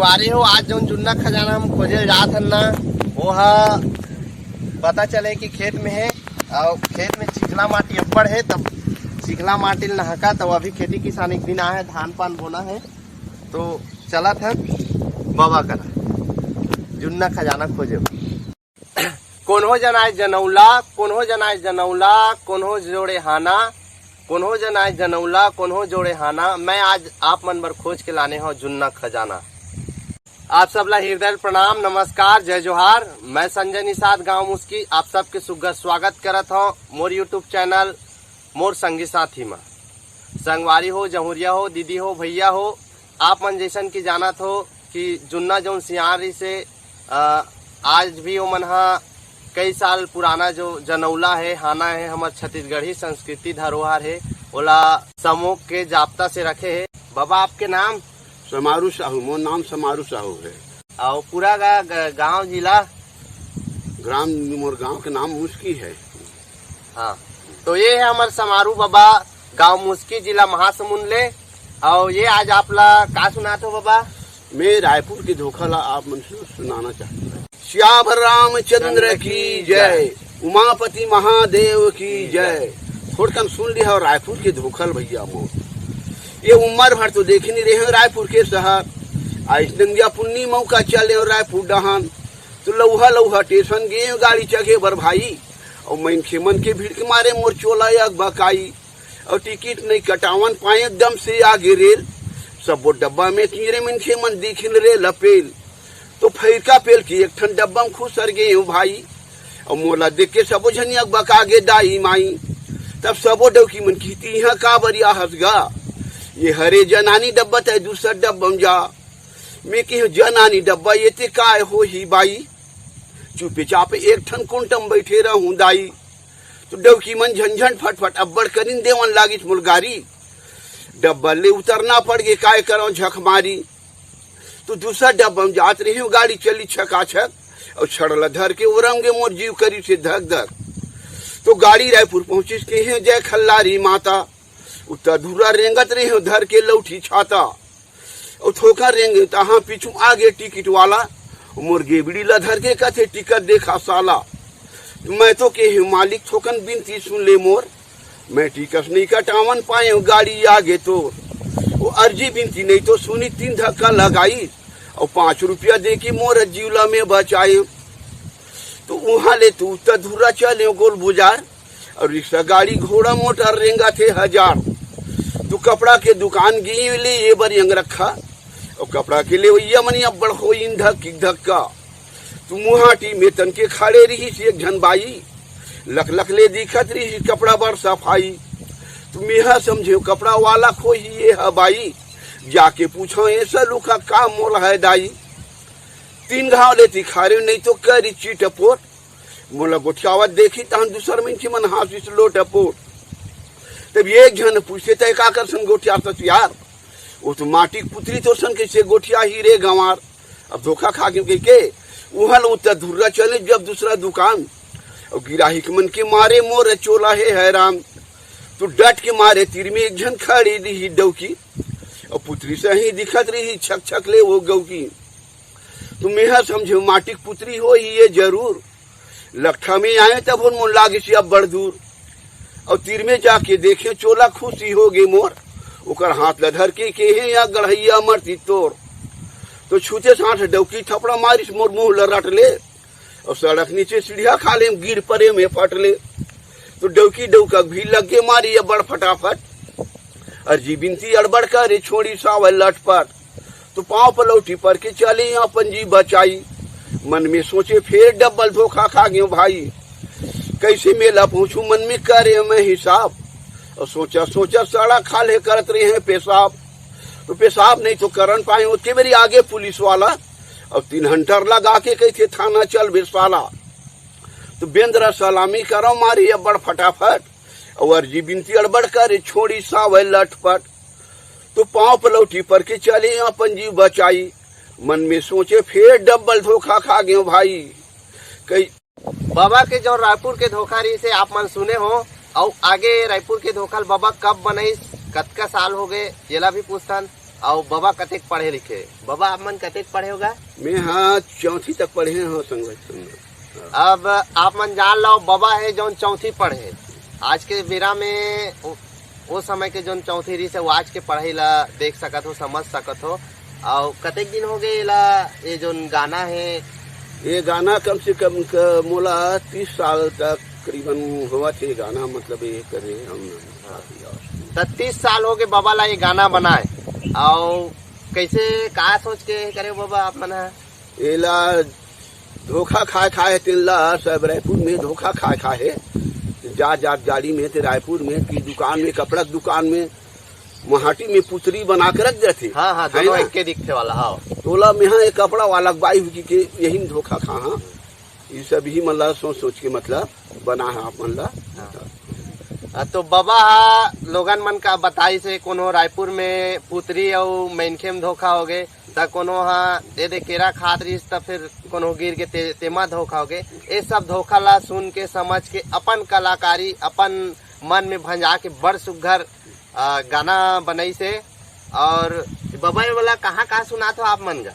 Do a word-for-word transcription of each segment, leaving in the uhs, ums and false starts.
संगवारी हो, आज जौन जुन्ना खजाना हम खोजे जात हन ना, वो ह पता चले कि खेत में है, और खेत में चिखला माटी अब्बड़ है, तब चिखला माटी ल नहका, तब अभी खेती किसानी के दिन आए है, धान पान बोना है, तो चलत है बाबा करा जुन्ना खजाना खोजे। कोन्हो जनाए जनौला, कोन्हो जनाए जनौला, कोन्हो जोड़े हाना, कोन्हो जनाए जनौला, कोन्हो जोड़े हाना। मैं आज आप मन बर खोज के लाने हौं जुन्ना खजाना। आप सब ला हृदय प्रणाम, नमस्कार, जय जोहार। मैं संजय निषाद, गांव मुस्की, आप सबके सुग्घर स्वागत करत हौं मोर YouTube चैनल मोर संगी साथी मा। संगवारी हो, जहुरिया हो, दीदी हो, भैया हो, आप मन जैसन कि जानत हो कि जुन्ना जौन सियान रहिसे, अ, आज भी ओमन ह कई साल पुराना जो जनौला है, हाना है, हमर छत्तीसगढ़ी संस्कृति धरोहर है, ओला समोक के जाप्ता से रखे है। बाबा, आपके नाम? समारू साहू, मोर नाम समारू साहू है। और पूरा गा-, गा-, गांव जिला? ग्राम, मोर गांव के नाम मुस्की है। हाँ, तो ये है हमर समारू बाबा, गांव मुस्की, जिला महासमुंद ले। और ये आज आप ला का सुनात हो बाबा? मैं रायपुर के धोखा ला आप मन से सुनाना चाहता हूँ। सियावर रामचंद्र की जय, उमापति महादेव की जय। थोड़कन सुन लिहा रायपुर के धोखा ल भैया मोर। ये उम्र भर तो देखे नहीं रहे रायपुर के शहर। आज नंदिया पुन्नी मौका चले रायपुर डहान, तो लौहा लौहा स्टेशन गे गाड़ी चघे बर भाई। और मनखे मन के भीड़ के मारे मोर चोला अकबकाई। और टिकट नहीं कटावन पाए, एकदम से आगे रेल। सबो डब्बा में तीरे मनखे मन दिखिन रे लपेल। तो फैरका पेल के एक ठन डब्बा में खुसर गे हूँ भाई। और मोला देख के सबो झन अकबका गे दाई माई। तब सबो डौकी मन किहिस, "इहाँ काबर आहस गा? ये हरे जनानी डब्बा, तैं दूसर डब्बा में जा।" मैं कहेंव, "जनानी डब्बा, ये ते काय होही बाई? चुपे चाप एक ठन कोंटा में बैठे रहूं दाई।" तो डौकी मन झन झन फटफट अब्बड़ करिन देवन लागिस मोला गारी। डब्बा ले उतरना पड़ गे, काय करंव झक मारी। तो दूसर डब्बा में जात रहेंव, गाड़ी चली छकाछक, और छड़ ल धर के ओरम गे मोर जीव करिस हे धक धक। तो गाड़ी रायपुर पहुंचिस, कहेंव, "जय खल्लारी माता।" उत्ता धुर्रा रेंगत रहेंव धर के लौठी छाता। अउ थोकन रेंगेंव तहाँ पीछू आगे टिकट वाला, मोर गेबड़ी ला धर के कथे, "टिकट देखा साला।" मैं तो कहेंव, "मालिक थोकन बिनती सुन ले मोर, मैं टिकट नइ कटावन पाएंव गाड़ी आगे तोर।" वो अर्जी बिनती नइ तो सुनी, तीन धक्का लगाइस अउ पाँच रुपया दे के मोर जीव ला मैं बचाएंव। तो उहाँ ले तो उत्ता धुर्रा चलेंव गोल बुजार, अउ रिक्शा, गाड़ी, घोड़ा, मोटर रेंगथे हजार। तो कपड़ा के दुकान गेंव ले ये बर अंगरखा, अउ कपड़ा के लेवइया मन अब्बड़ होइन धक्की धक्का। तो मुहाटी में तन के खड़े रहिस एक झन बाई, लकलक ले दिखत रहिस कपड़ा बड़ सफाई। तो मेहा समझेंव कपड़ा वाला होही ये ह बाई, जाके पूछंव ए सलूखा का मोल है दाई। तीन घांव ले तिखारेंव नइ तो करी चिटपोट, मोला गोठियावत देखिस तहन दूसर मनखे मन हाँसिस लोटपोट। तब एक झन पूछथे, "तैं काकर सन गोठियाथस यार? वो तो माटी के पुतरी तोर सन कइसे गोठियाही रे गंवार?" अब धोखा खा गेंव कहिके उहाँ ले उत्ता धुर्रा चले जब दूसरा दुकान। अउ गिराहिक मन के मारे मोर चोला हे हैरान। तो डट के मारे तीर में एक झन खड़ी रहिस डौकी, अउ पुतरी सही दिखत रहिस छक छक ले वो गौकी। तो मेहा समझेंव माटी के पुतरी होही ये जरूर। लकठा में आएंव तब मोला लागिस अब्बड़ दूर। अउ तीर में जाके देखेंव चोला खुसी हो गे मोर। ओकर हाथ ला धर के कहेंव या गड़हइया मरती तोर। तो छूते साथ डौकी थपड़ा मारिस मोर मुंह ला रट ले। अउ सड़क नीचे सीढ़िया खाल्हे में गिर परेंव मैं फट ले। तो डौकी डौका के भीड़ लग गे मारिस अब्बड़ फटाफट। अर्जी बिनती अड़बड़ करे छोड़िस आवय लटपट। तो पांव पलौटी पर के चलेंव अपन जीव बचाई। मन में सोचेंव फेर डब्बा ल धोखा खा गेंव भाई। कइसे मेला पहुंचहूं मन में करेंव मैं हिसाब। अउ सोचत सोचत सड़क खाल्हे करत रहेंव पेशाब। तो पेशाब नइ तो करन पाएंव ओतके बेरी आगे पुलिस वाला। अउ तीन हंटर लगा के कहिथे थाना चल बे साला। तो बेंदरा सलामी करंव मारिस अब्बड़ फटाफट। अउ अर्जी बिनती अड़बड़ करे छोड़िस आवय लटपट। तो पांव पलौटी पर के चलेंव अपन जीव बचाई। मन में सोचेंव फेर डब्बा ल धोखा खा गेंव भाई। कई बाबा के जौन रायपुर के धोखा रहिसे आप मन सुने हो, अउ आगे रायपुर के धोखा ल बाबा कब बनइस, कतका साल हो गे, येला भी पूछथन। अउ बबा कतेक पढ़े लिखे? बबा, आप मन कतेक पढ़े होगा? मैं, हाँ, चौथी तक पढ़े हों संगवारी संग। अब आप मन जान लो, बबा हे जौन चौथी पढ़े। आज के बेरा में ओ, ओ समय के जौन चौथी रिहिस हे, वो आज के पढ़ाई ला देख सकत हो, समझ सकत हो। अउ कतेक दिन हो गए एला, ये जौन गाना हे? ये गाना कम से कम क-, मोला तीस साल तक करीबन होवत हे गाना, मतलब ये करे हम। त तीस साल हो गए बबा ला ये गाना बनाए, अउ कैसे, का सोच के करे बबा आप मन ह? एला धोखा खाए खाए हे तेन ला, सब रायपुर में धोखा खाए खाए हे। जा जा गाड़ी में ते रायपुर में कि दुकान में, कपड़ा के दुकान में, महाटी में पुतरी बना के रख देथे, हाँ, हाँ, है दोनों ना? एक के दिखथे वाला, हाँ। तोला मेहा एक कपड़ा वाला बाई हुई के यही में धोखा खा, हाँ। ये सब ही मन ला सोच सोच के मतलब बना है आप मन ला। हाँ। आ, तो बबा हा लोगन मन का बताइस हे, कोनो रायपुर में पुतरी अउ मनखे में धोखा हो गए, त कोनो हा दे दे केरा खात रहिस, त फिर कोनो गिर के ते, तेमा धोखा हो गए। ये सब धोखा ला सुन के, समझ के, अपन कलाकारी, अपन मन में भंजा के बड़ सुग्घर, आ, गाना बनाइस हे। और बबा, ये वाला कहाँ कहाँ सुनात हो आप मन का?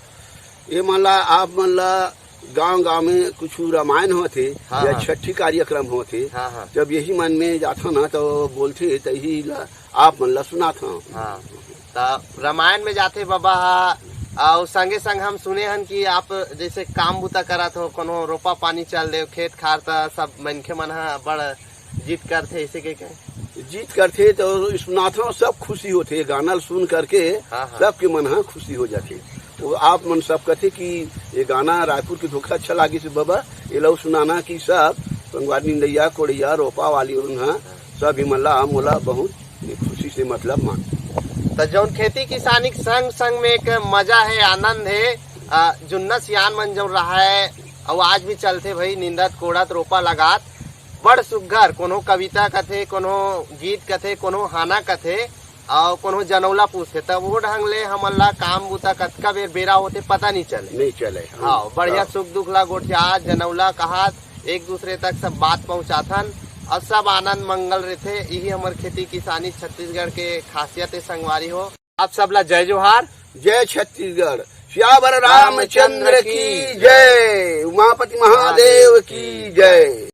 ये मन ला, आप मन ला गांव गांव में कुछ रामायण होथे हाँ, या हाँ। छठी कार्यक्रम होथे, हाँ, हाँ। जब यही मन में जाथो ना तो बोलथे, त यही ला आप मन ला सुनाथो। हाँ, त रामायण में जाथे बबा हा, अउ संगे संग हम सुने हन कि आप जैसे काम बुता करत हो, कोनो रोपा पानी चल दे, खेत खार, त सब मनखे मन हा बड़ जीत करथे, ऐसे के कहे? जीत करथे तो सुनाथो, सब खुशी होथे, गाना ल सुन करके हाँ, हाँ। सबके मन हा खुशी हो जाथे। तो आप मन सब कथे कि ये गाना रायपुर के धोखा अच्छा लागिस हे बबा, ये लो सुनाना कि सब संगवारी निंदैया, कोड़ैया, रोपा वाली मन हा सब ही मन ला मोला बहुत खुशी से मतलब मान। त जौन खेती किसानी के संग संग में एक मजा हे, आनंद हे, आ, जुन्ना सियान मन जौन रहा है, अउ आज भी चलथे भाई, निंदत, कोड़त, रोपा लगात, बड़ सुग्घर, कोनो कविता कथे, कोनो गीत कथे, कोनो हाना कथे, अउ कोनो जनौला पूछथे, तब वो ढंग ले हमन ला काम बुता कतका बेर बेरा होथे, पता नहीं चले। नहीं चले, हाँ। हाँ, बढ़िया हाँ। सुख दुख ला गोठियात, जनौला कहात, एक दूसरे तक सब बात पहुँचाथन, अउ सब आनंद मंगल रहिथे। यही हमर खेती किसानी छत्तीसगढ़ के खासियत हे संगवारी हो। आप सब ला जय जोहार। जय छत्तीसगढ़। सियावर रामचंद्र की जय। उमापति महादेव की जय।